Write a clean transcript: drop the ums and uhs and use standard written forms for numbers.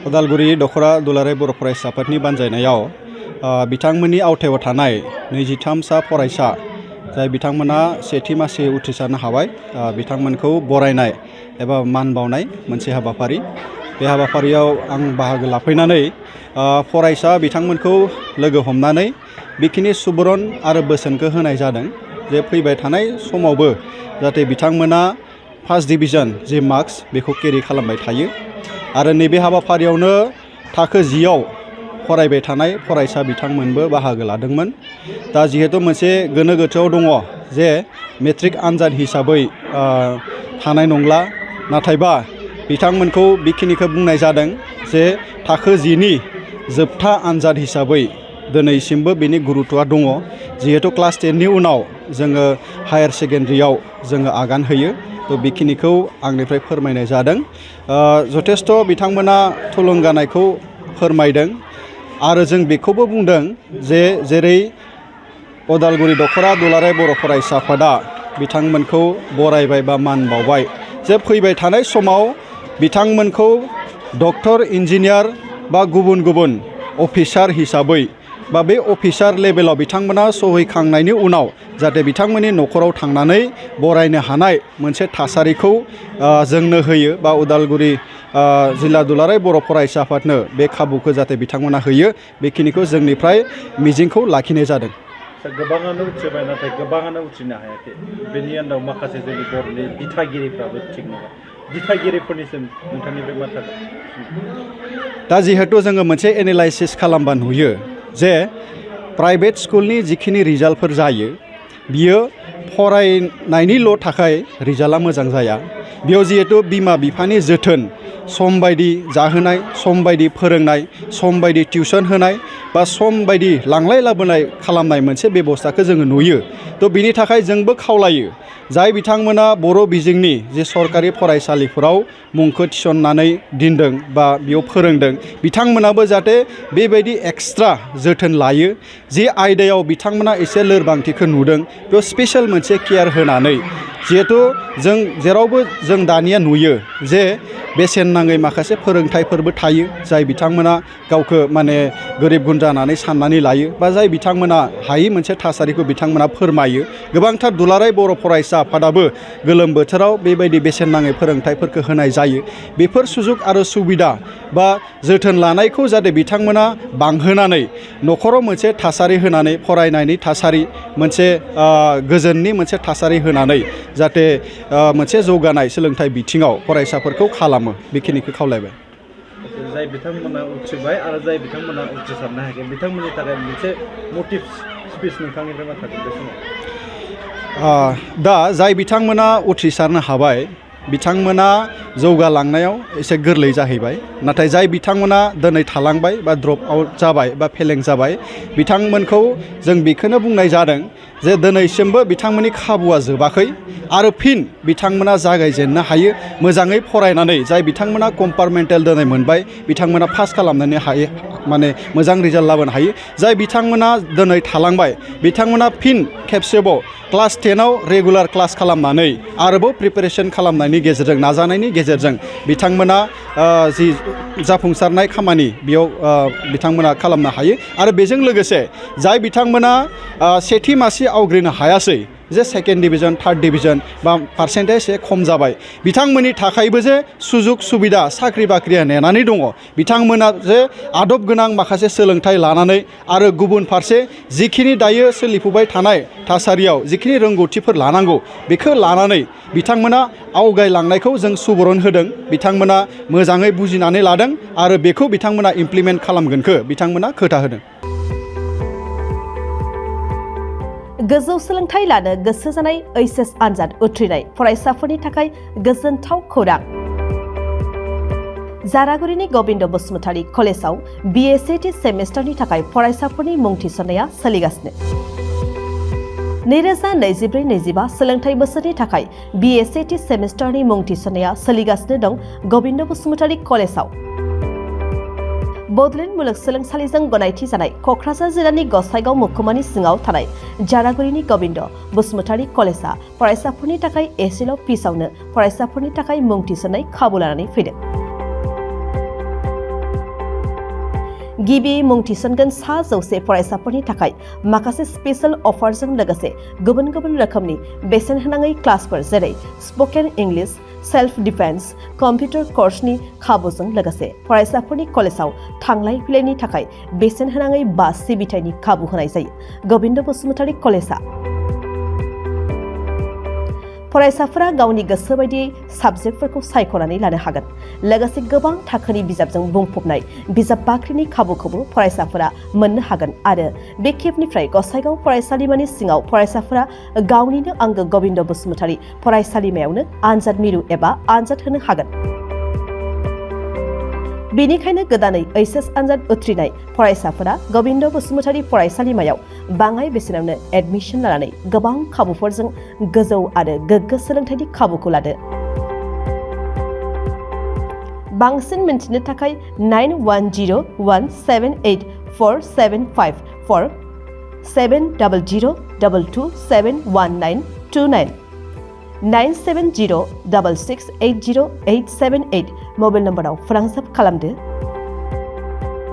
उदालगुरि दखरा दुलाराय बर' फरायसा आफादनि बानजायनायाव बिथांमोननि आवथायाव थानाय 23 सा फरायसा जाय बिथांमोना सेथि मासि उथ्रिसारनो हाबाय बिथांमोनखौ बरायनाय एबा मान बावनाय मोनसे हाबाफारि। बे हाबाफारियाव आं बाहागो लाफैनानै फरायसा बिथांमोनखौ लोगो हमनानै बेखिनि सुबुरुन आरो बोसोनखौ होनाय जादों जे फैबाय थानाय समावबो जाहाथे बिथांमोना फार्स्ट डिभिजन जे मार्क्स बेखौ केरि खालामबाय थायो आरो नैबे हाबाफारियावनो थाखो 10 आव फरायबाय थानाय फरायसा बिथांमोनबो बाहागो लादोंमोन। दा जिहेतु मोनसे गोनो गोथोआव दङ जे मेट्रिक आनजाद हिसाबै थानाय नंला, नाथायबा बिथांमोनखौ बेखिनिखौ बुंनाय जादों जे थाखो 10 नि जोबथा आनजाद हिसाबै दिनैसिमबो बेनि गुरुत्वआ दङ। जिहेतु क्लास 10 नि उनाव जोङो हायार सेकेन्डारियाव जोङो आगान होयो, तो बेखिनिखौ आंनिफ्राय फोरमायनाय जादों। जथेस्थ' बिथांमोना थुलुंगानायखौ फोरमायदों आरो जों बेखौबो बुंदों जे जेरै उदालगुरि दखरा दुलाराय बर' फरायसा आफादा बिथांमोनखौ बरायबाय बा मान बावबाय, जे फैबाय थानाय समाव बिथांमोनखौ डक्टर इन्जिनियार बा गुबुन गुबुन अफिसार हिसाबै बा बे अफिसार लेभेलाव बिथांमोना सहैखांनायनि उनाव जाहाथे बिथांमोननि न'खराव थांनानै बरायनो हानाय मोनसे थासारिखौ जोंनो होयो बा उदालगुरि जिल्ला दुलाराय बर' फरायसा आफादनो बे खाबुखौ जाहाथे बिथांमोना होयो, बेखिनिखौ जोंनिफ्राय मिजिंखौ लाखिनाय जादों। गोबाङानो उथ्रिबाय नाथाय गोबाङानो उथ्रिनो हायाखै। बेनि आन्दाव माखासे जोंनि बर'नि दिथागिरिफ्राबो थिग नङा। दिथागिरिफोरनिसिम नोंथांनिफ्राय मा थागोन? दा जिहेतु जोङो मोनसे एनालाइसिस खालामबा नुयो जे प्राइभेट स्कुलनि जिखिनि रिजाल्टफोर जायो बियो फरायनायनिल' थाखाय रिजाल्टआ मोजां जाया। बेयाव जिहेतु बिमा बिफानि जोथोन, सम बायदि जाहोनाय, सम बायदि फोरोंनाय, सम बायदि टिउसन होनाय बा सम बायदि लांलाय लाबोनाय खालामनाय मोनसे बेबस्थाखौ जोङो नुयो। तो बिनि थाखाय जोंबो खावलायो जाय बिथांमोना बर' बिजोंनि जे सरकारि फरायसालिफोराव मुंखौ थिसननानै दोनदों बा बेयाव फोरोंदों, बिथांमोनाबो जाहाथे बेबायदि एक्सट्रा जोथोन लायो। जे आयदायाव बिथांमोना एसे लोरबांथिखौ नुदों बेयाव स्पेशल मोनसे केयार होनानै, जिहेतु जों जेरावबो जों दानिया नुयो जे बेसेन नाङै माखासे फोरोंथाइफोरबो थायो जाय बिथांमोना गावखौ माने गोरिब गुन्द्रा होननानै साननानै लायो बा जाय बिथांमोना हायै मोनसे थासारिखौ बिथांमोना फोरमायो। गोबांथार दुलाराय बर' फरायसा आफादाबो गोलोम बोथोराव बेबायदि बेसेन नाङै फोरोंथाइफोरखौ होनाय जायो। बेफोर सुजुग आरो सुबिदा बा जोथोन लानायखौ जाहाथे बिथांमोना बांहोनानै न'खराव मोनसे थासारि होनानै फरायनायनि थासारि, मोनसे गोजोननि मोनसे थासारि होनानै जाहाथे मोनसे जौगानाय सोलोंथाइ बिथिङाव फरायसाफोरखौ खालामो, बेखिनिखौ खावलायबाय। जाय बिथांमोना उथ्रिबाय आरो जाय बिथांमोना उथ्रिसारनो हायाखै बिथांमोननि थाखाय मोनसे मटिभ स्पिच नोंथांनिफ्राय मा थागोन बे समाव? दा जाय बिथांमोना उथ्रिसारनो हाबाय बिथांमोना जौगालांनायाव एसे गोरलै जाहैबाय, नाथाय जाय बिथांमोना दिनै थालांबाय बा ड्रप आउट जाबाय बा फेलें जाबाय बिथांमोनखौ जों बेखौनो बुंनाय जादों जे दिनैसिमबो बिथांमोननि खाबुआ जोबाखै आरो फिन बिथांमोना जागायजेननो हायो। मोजाङै फरायनानै जाय बिथांमोना कम्पार्टमेन्टेल दिनै मोनबाय बिथांमोना पास खालामनानै हायो, माने मोजां रिजाल्ट लाबोनो हायो। जाय बिथांमोना दिनै थालांबाय बिथांमोना फिन खेबसेबाव क्लास 10 आव रेगुलार क्लास खालामनानै आरोबाव प्रिपेरेसन खालामनायनि गेजेरजों, नाजानायनि गेजेरजों बिथांमोना जि जाफुंसारनाय खामानि बेयाव बिथांमोना खालामनो हायो। आरो बेजों लोगोसे जाय बिथांमोना सेथि मासि आवग्रिनो हायासै, जे सेकेन्ड डिभिजन, थार्ड डिभिजन बा पार्सेन्टेज एसे खम जाबाय, बिथांमोननि थाखायबो जे सुजुग सुबिदा साख्रि बाख्रिया नेनानै दङ। बिथांमोना जे आदब गोनां माखासे सोलोंथाइ लानानै आरो गुबुन फारसे जिखिनि दायो सोलिफुबाय थानाय थासारियाव जिखिनि रोंगौथिफोर लानांगौ बेखौ लानानै बिथांमोना आवगायलांनायखौ जों सुबुरुन होदों। बिथांमोना मोजाङै बुजिनानै लादों आरो बेखौ बिथांमोना इमप्लिमेन्ट खालामगोनखौ बिथांमोना खोथा होदों। गोजौ सोलोंथाइ लानो गोसो जानाय HS आनजाद उथ्रिनाय फरायसाफोरनि थाखाय गोजोनथाव खौरां। जारागुरिनि गबिन्द बसुमतारी कलेजाव BSc सेमेस्टारनि थाखाय फरायसाफोरनि मुं थिसननाया सोलिगासिनो। 2024-25 सोलोंथाइ बोसोरनि थाखाय BSc सेमेस्टारनि मुं थिसननाया सोलिगासिनो दं गबिन्द बसुमतारी कलेजाव। बड'लेण्ड मुलुगसोलोंसालिजों गनायथि जानाय क'क्राझार जिल्लानि गसाइगाव महकुमानि सिङाव थानाय जारागुरिनि गबिन्द बसुमतारी कलेजा फरायसाफोरनि थाखाय एसेल' फिसावनो फरायसाफोरनि थाखाय मुं थिसननाय खाबु लानानै फैदों। गिबि मुं थिसनगोन 100 फरायसाफोरनि थाखाय माखासे स्पेशल अफारजों लोगोसे गुबुन गुबुन रोखोमनि बेसेन होनाङै क्लासफोर जेरै spoken English, self defence, computer कर्सनि खाबुजों लोगोसे फरायसाफोरनि कलेजाव थांलाय फैलायनि थाखाय बेसेन होनाङै बास सिबिथायनि खाबु होनाय जायो। गोविन्द बसुमतारी कलेजा फरायसाफोरा गावनि गोसो बायदियै साबजेक्टफोरखौ सायख'नानै लानो हागोन। लोगोसे गोबां थाखोनि बिजाबजों बुंफबनाय बिजाब बाख्रिनि खाबुखौबो फरायसाफोरा मोननो हागोन आरो बे खेबनिफ्राय गसाइगाव फरायसालिमानि सिङाव फरायसाफोरा गावनिनो आंगो गोविन्द बसुमतारी फरायसालिमायावनो आनजाद मिरु एबा आनजाद होनो हागोन। बेनिखायनो गोदानै एचएस आनजाद उथ्रिनाय फरायसाफोरा गोविन्द बसुमतारी फरायसालिमायाव बाङाय बेसेनावनो एडमिशन लानानै गोबां खाबुफोरजों गोजौ आरो गोग्गो सोलोंथाइनि खाबुखौ लादो। बांसिन मिन्थिनो थाखाय 9101784754 70022271929 970668088 मबाइल नम्बराव फोनांजाब खालामदो।